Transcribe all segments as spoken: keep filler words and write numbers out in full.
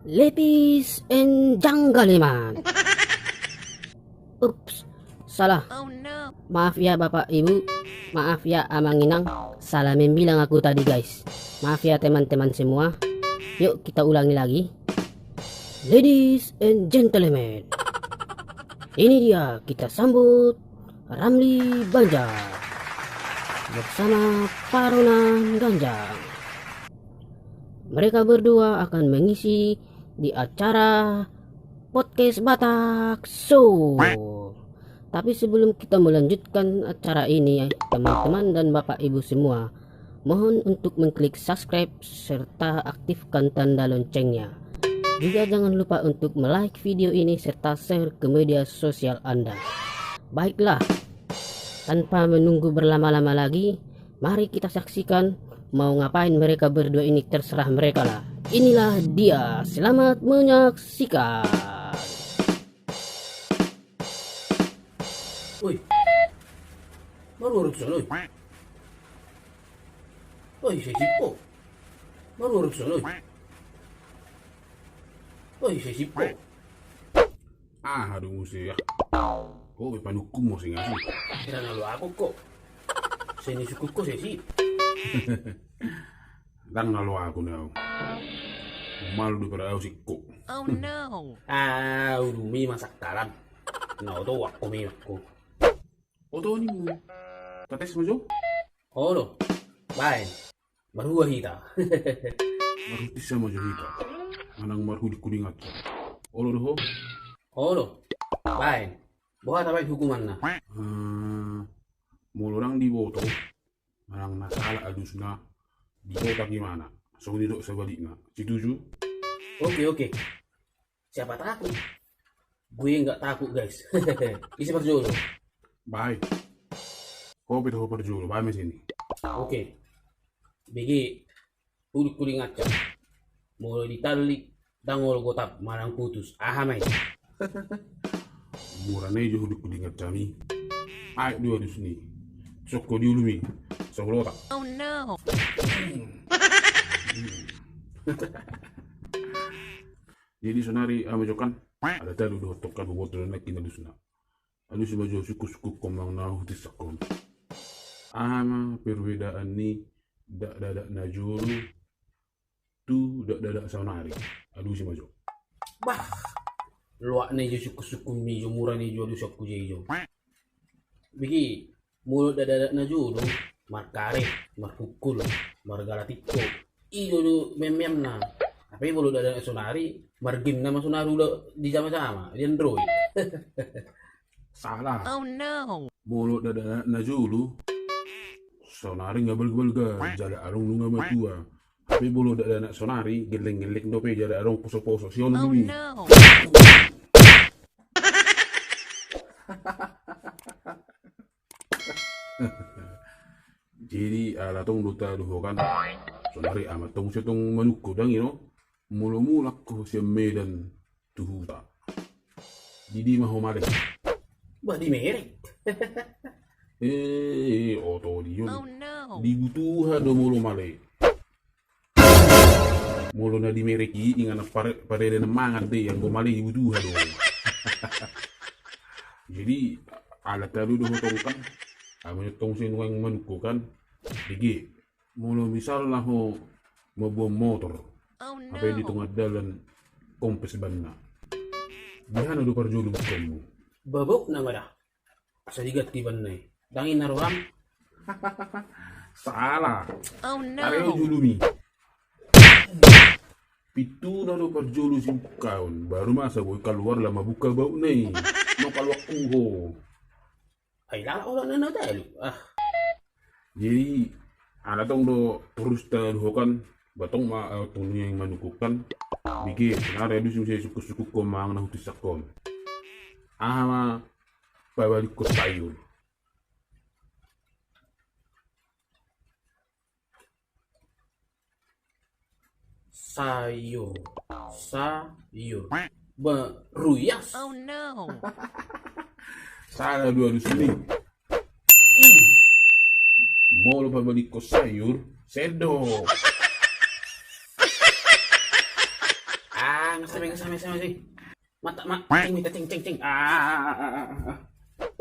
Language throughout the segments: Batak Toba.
Ladies and gentlemen. Ups, salah. Oh no. Maaf ya Bapak Ibu, maaf ya Amang Inang, salah membilang aku tadi, guys. Maaf ya teman-teman semua. Yuk kita ulangi lagi. Ladies and gentlemen, ini dia kita sambut Ramli Banjar bersama Parunan Ganjang. Mereka berdua akan mengisi di acara Podcast Batak Show. Tapi sebelum kita melanjutkan acara ini, teman-teman dan Bapak Ibu semua, mohon untuk mengklik subscribe serta aktifkan tanda loncengnya. Juga jangan lupa untuk me-like video ini serta share ke media sosial Anda. Baiklah, tanpa menunggu berlama-lama lagi, mari kita saksikan mau ngapain mereka berdua ini, terserah mereka lah. Inilah dia, selamat menyaksikan. Oi. Marurut solo. Oi, sesipo. Marurut solo. Oi, sesipo. Ah, aduh, muse ya. Ko be panukku mo sing asu. Kira na lo aku ko. Seni suku ko sesi. Dang na lo aku na. Malu do pada au sikko. Oh no. Ah, udu mi masak kalam. Na oto wakko mi wakko. Oto ni mu. Tates ma jo. Olo. Baen. Marhua hita. Marhutisa ma jo hita. Manang marhudingkuding aja. Olo doho. Olo. Baen. Boha tabaen hukumanna? Ah, molo dang diboto. Manang na sala alusna, diboto imana. Songon i do sebalikna. Setuju? Oke, oke. Siapa takut? Gue nggak takut, guys. Ise parjolo? Bae. Ho pe tu ho parjolo, bae ma sini. Oke. Bege, hudingkuding aja. Molo ditallik, dang olo gotap, manang putus. Aha ma i? Mura na i jo hudingkuding aja mi. Aek do alus ni. Sokko di ulu mi. Sokko lota. Oh no. Jadi sonari ama jo kan, ada talu do hotongkan boboto na kina alusna. Alus ma jo sukku-sukku komang na hutisakon. Aha ma perbedaan ni dakdadak na jolo tu dakdadak saonari? Alusi ma jo. Bah, loak na i jo sukku-sukku mi jo, mura na i jo alusi sokku jo i jo. Bege, molo dakdadak na jolo, markaret, marpukul, margalatikko. I do do memeamna. Tapi molo dakdadak saonari, margame nama saonari ula di jama-jama, di Android. Salah. Oh no. Molo dakdadak na jolo, saonari nga balga-balga, jala adong nunga matua. Tapi molo dakdadak saonari, gelleng-gelleng dope jala adong poso-poso. Siono dulu. Jadi ala tong do tadohokan. Sonari ama tong setong manukko dang ino. Molo mulak ho sian Medan tu huta. Didi ma ho male? Bah, di Merek. Eh, oto di on. Oh no. Di Butuha do molo male. Molo na di Merek i inganan pare-, parede na mangan de, anggo male di Butuha do. Jadi ala talu do ho tong kan. Ama tong se nuaeng manukko kan. Bege. Molo misalna ho mamboan motor, oh no, hape di tonga dalan kompes banna. Di aha na do parjolo bukkonmu? Babok na ma da. Asa diganti banna i. Dang i na roham. Salah. Oh no. Are ho jolo mi. Pintu na do parjolo sibukkaon, baru ma asa boi kaluar laho mambuka bauk na i. No kaluar ku ho. Ai lala ola na na talu. Ah. Jadi ala tong do torus tadohokan, ba tong ma, eh, tong nuaeng manukkokan. Bege, sonari alus muse sukku-sukku komang na hutisakon. Aha ma pabalikkon sayur? Sayur. Sayur. Ba, ruyas. Oh no. Salah do alus ni. Molo pabalikkon sayur, sendok. Ah. Sampe, sampe, sampe, sampe. Mata, ma, ceng, minta ceng, ceng, ceng. Ah, ah, ah, ah, ah.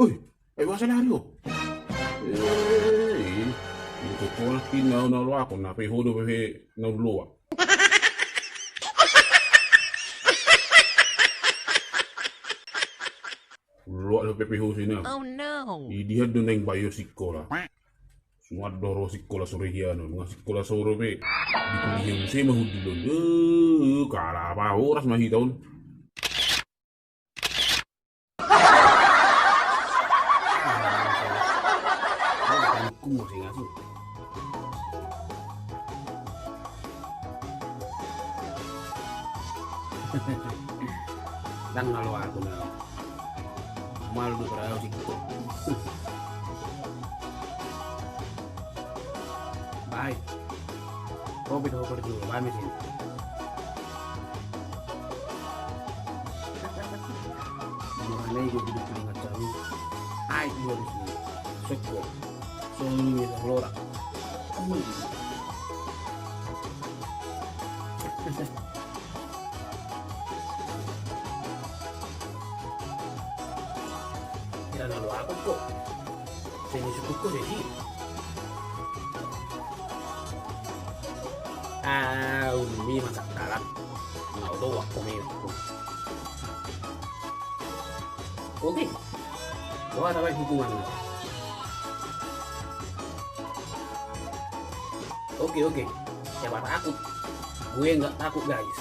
Oi, ai boasa lari ho? Eh, ini tongtong na ulaon na ulaon, na pe ho do pe na ulaon. Ulaon do pe pe ho sina. Oh no. Idihan do naeng bayo sikola. Suat do ro sikola sore hian on, nga sikola sore pe. Di kuliah muse ma hundul on. Eh, kalapa horas ma hita on. Ndang na loa aku na. Malu do berayau siko. Baik. Kopi do kopi dulu, kami sini. Mana itu duduk di macam. Ai, dua di sini. Syukur. Sungguh ya, Lora. Kira na loa aku ko. Sini suku ko jadi. Ah, umi masak dalam. Nggak tahu aku nih. Oke. Wah, ada baik dukungan. Oke, oke. Siapa takut? Gue nggak takut, guys.